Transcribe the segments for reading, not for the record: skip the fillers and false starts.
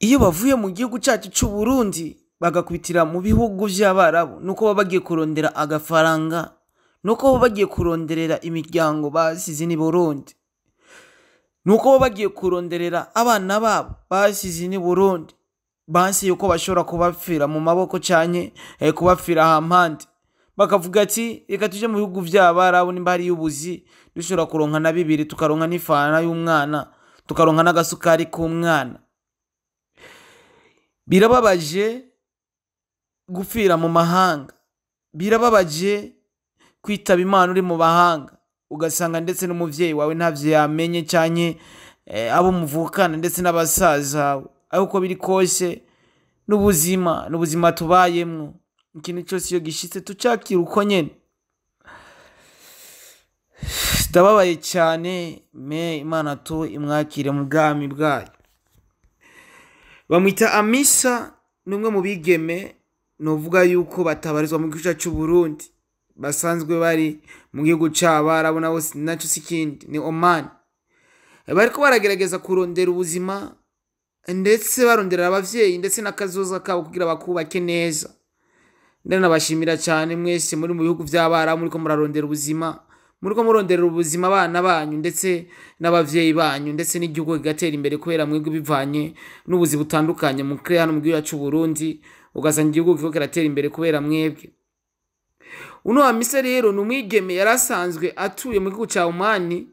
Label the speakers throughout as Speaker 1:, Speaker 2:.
Speaker 1: Iyo bavuye mu gihugu cyacu cy'u Burundi bagakubitira mu bihugu by'Abarabu, nuko baba bagiye kurondera agafaranga, nuko baba bagiye kuronderera imiryango basize ni Burundi, nuko baba bagiye kuronderera abana babo basize ni Burundi, bansi yuko bashobora kubapfira mu maboko canke kubapfira hampande, bakavuga ati reka tuje mu bihugu by'Abarabu nimba hari ubuzi dushobora kuronka na bibiri, tukaronka n'ifana y'umwana, tukaronka n'agasukari k'umwana. Birababaje gupfira mu mahanga, birababaje kwitaba Imana uri mu mahanga, ugasanga ndetse n'umuvyeyi wawe ntavyo yamenye canke abo muvukana ndetse n'abasaza. Ariko uko biri kose n'ubuzima, n'ubuzima tubayemwo, ikintu cyose iyo gishitse tucakira uko nyene. Ndababaye cyane, me Imana tu imwakire mu bwami bwayo. Bamwita Amisa, ni umwe mu bigeme novuga yuko batabarizwa mu gihugu cy'u Burundi, basanzwe bari mu gihugu c'Abarabu, nabo naco si ikindi ni Oman. Bariko baragerageza kurondera ubuzima, ndetse barondera abavyeyi ndetse n'akazoza kabo kugira bakubake neza. Ndanabashimira cyane mwese muri mu bihugu by'Abarabu muriko murarondera ubuzima, muriko murondera ubuzima abana banyu ndetse n'abavyeyi banyu, ndetse n'igihugu kigatera imbere kubera mwebwe bivanye n'ubuzi butandukanye mu kre hano mu gihugu cyacu Burundi, ugasanga igihugu kiriko kiratera imbere kubera mwebwe. Uno Hamisa rero ni umwigeme yari asanzwe atuye mu gihugu ca Omani,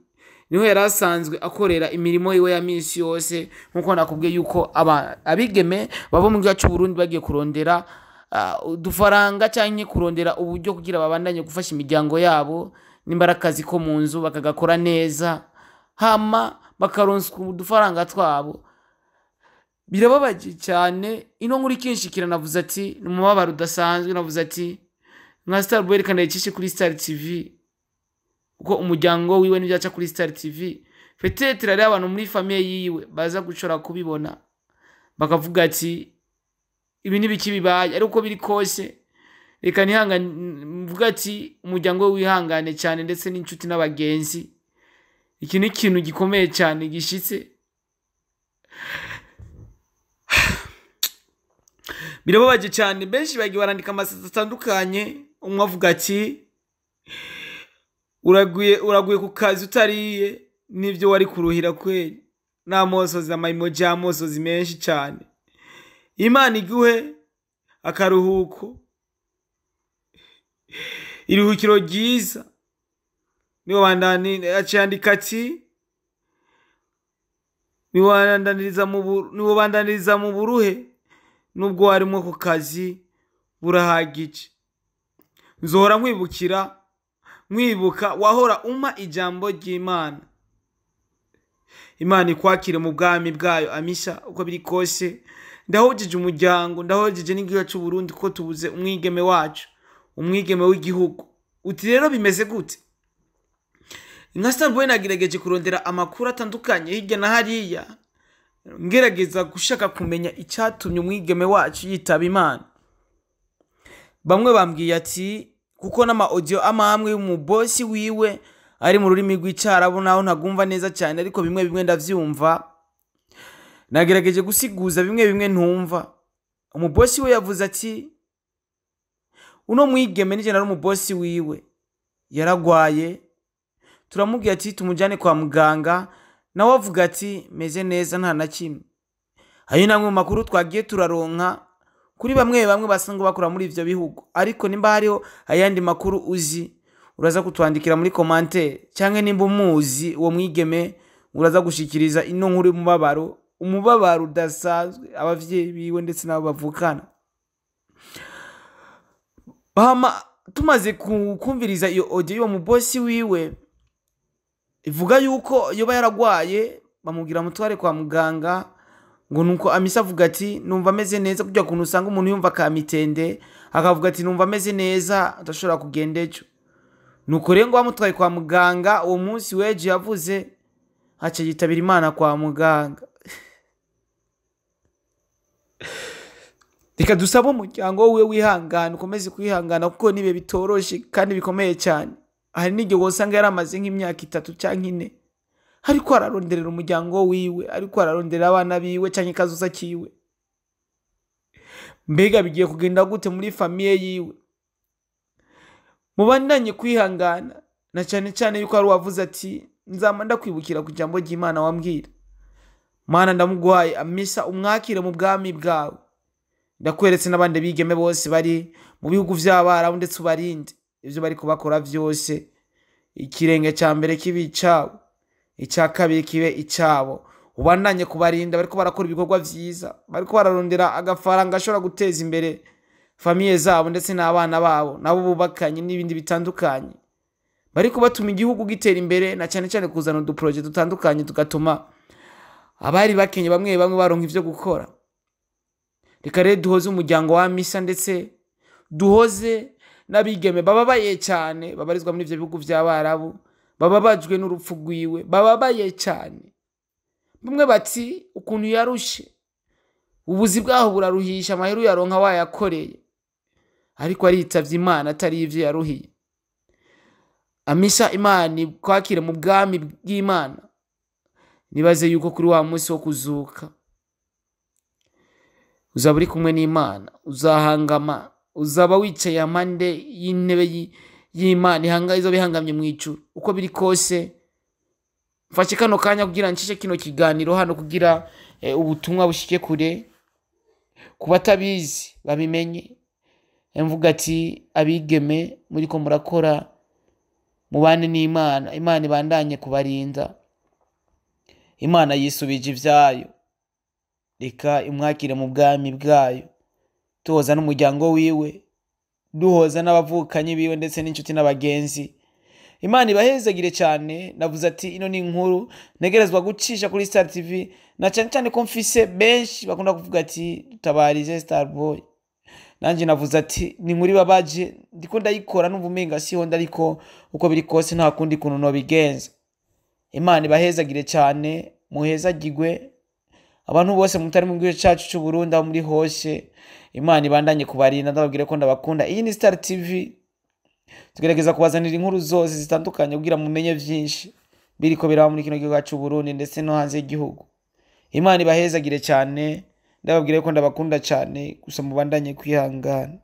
Speaker 1: niho yari asanzwe akorera imirimo yiwe ya minsi yose, nkuko nakubwiye yuko abigeme bava mu gihugu cyacu Burundi bagiye kurondera udufaranga canke kurondera uburyo kugira babandanye gufasha imiryango yabo, nimba ari akazi ko mu nzu bakagakora neza, hama bakaronswa udufaranga twabo. Birababaje cyane. Ino nkuru ikinshikira navuze ati ni umubabaro udasanzwe, navuze ati nka Star Boy reka ndayicishe kuri Star TV, kuko umuryango wiwe nibyaca kuri Star TV, peut-être ari abantu muri famille yiwe baza gushobora kubibona bakavuga ati ibi nibiki bibaye. Ariko uko biri kose reka nihangane, mvuga ati umuryango we wihangane cyane, ndetse n'inshuti n'abagenzi. Iki ni ikintu gikomeye cyane gishitse. Birababaje cyane, benshi bagiye barandika amaseta atandukanye, umwe avuga ati uraguye ku kazi utariye n'ibyo wari kuruhira kweli, n'amosozi, ama emoji y'amosozi menshi cyane. Imana iguhe akaruhuko, iruhukiro ryiza. Niwe bandani acandika ati niwe bandaniriza mu buruhe nubwo warimo ku kazi burahagije. Nzohora nkwibukira, nkwibuka wahora umpa ijambo ry'Imana. Imana ikwakire mu bwami bwayo. Amisa, uko biri kose ndahojeje umuryango, ndahojeje n'igihugu cy'u Burundi, kuko tubuze umwigeme wacu, umwigeme w'igihugu. Uti rero bimeze gute? Nka Star Boy nagerageje kurondera amakuru atandukanye hirya na hariya, ngerageza gushaka kumenya icyatumye umwigeme wacu yitaba Imana. Bamwe bambwiye ati kuko n'ama audio amwe y'umubosi wiwe ari mu rurimi rw'Icyarabu, naho ntagumva neza cyane, ariko bimwe bimwe ndavyumva. Nagerageje gusiguza bimwe bimwe ntumva. Umubosi we yavuze ati uno mwigeme nije nari umubosi wiwe, yaragwaye, turamubwiye ati tumujyane kwa muganga, nawe avuga ati meze neza nta na kimwe. Ayo namwe mu makuru twagiye turaronka kuri bamwe bamwe basanzwe bakora muri ivyo bihugu, ariko nimba hariho ayandi makuru uzi uraza kutwandikira muri commentaire, canke nimba umuzi uwo mwigeme uraza gushikiriza ino nkuru y'umubabaro, umubabaro udasanzwe abavyeyi biwe ndetse n'abo bavukana. Hama tumaze kumviriza iyo audio y'uwo mubosi wiwe ivuga yuko yoba yaragwaye, bamubwira mutware kwa muganga, ngo nuko Amisa avuga ati numva ameze neza, kujya kuntu usanga umuntu yumva kamitende akavuga ati numva ameze neza adashobora kugenda ejo. Nuko rero ngo bamutwaye kwa muganga uwo munsi weje yavuze aca yitabira Imana kwa muganga. Reka dusabe umuryango wiwe wihangane, ukomeze kwihangana kuko nibe bitoroshe kandi bikomeye cyane. Hari n'igihe wosanga yaramaze nk'imyaka 3 canke 4 ariko araronderera umuryango wiwe, ariko araronderera abana biwe canke kazoza kiwe. Mbega bigiye kugenda gute muri famille yiwe? Mubandanye kwihangana, na cyane cyane yuko hari uwavuze ati nzama ndakwibukira ku ijambo ry'Imana wambwira. Mana, ndamuguhaye Amisa, umwakire mu bwami bwawe. Ndakweretse n'abandi bigeme bose bari mu bihugu vy'Abarabu, ndetse ubarinde ivyo bari kubakora vyose. Ikirenge ca mbere kibe icabo, icya kabiri kibe icabo. Ubandanye kubarinda, bariko barakora ibikorwa vyiza, bariko bararondera agafaranga ashobora guteza imbere famille zabo ndetse n'abana babo nabo bubakanye n'ibindi bitandukanye, bariko batuma igihugu gitera imbere, na cyane cyane kuzana uduprojet dutandukanye tugatuma abari bakenye bamwe bamwe baronka ivyo gukora. Reka rero duhoze umuryango wa Misa, ndetse duhoze n'abigeme bababaye cyane babarizwa muri ivyo bihugu vy'Abarabu, bababajwe n'urupfu rwiwe, bababaye cyane. Bamwe bati ukuntu yarushe, ubuzi bwaho buraruhisha, amahera uyaronka wayakoreye, ariko aritavye Imana atari ivyo yaruhiye. Amisa, Imana kwakire mu bwami bw'Imana. Nibaze yuko kuri wa munsi wo kuzuka uzaba uri kumwe n'Imana, uzahangama, uzaba wicaye amande y'intebe y'Imana izoba ihangamye mu ijuru. Uko biri kose, mfashe kano kanya kugira ncishe kino kiganiro hano kugira ubutumwa bushike kure, ku batabizi babimenye. Mvuga ati abigeme muriko murakora, mubane n'Imana, Imana ibandanye kubarinda. Imana yisubije ivyayo, reka imwakire mu bwami bwayo. Tuhoza n'umuryango wiwe, duhoza n'abavukanyi biwe ndetse n'inshuti n'abagenzi. Imana ibahezagire cyane. Navuze ati ino ni inkuru ntegerezwa gucisha kuri Star TV, na cyane cyane ko mfise benshi bakunda kuvuga ati dutabarize Star Boy. Nanjye navuze ati ni inkuru ibabaje, ndiko ndayikora numva umenga siho, ndariko uko biri kose nta kundi kuntu nobigenza. Imana ibahezagire cyane, muhezagirwe abantu bose mutari mu gihugu cyacu cy'u Burundi, aho muri hose. Imana ibandanye kubarinda, ndababwira ko ndabakunda. Iyi ni Star TV, tugerageza kubazanira inkuru zose zitandukanye kugira mumenye vyinshi biriko biraba muri kino gihugu cyacu Burundi ndetse no hanze y'igihugu. Imana ibahezagire cyane, ndababwira ko ndabakunda cyane, gusa mubandanye kwihangana.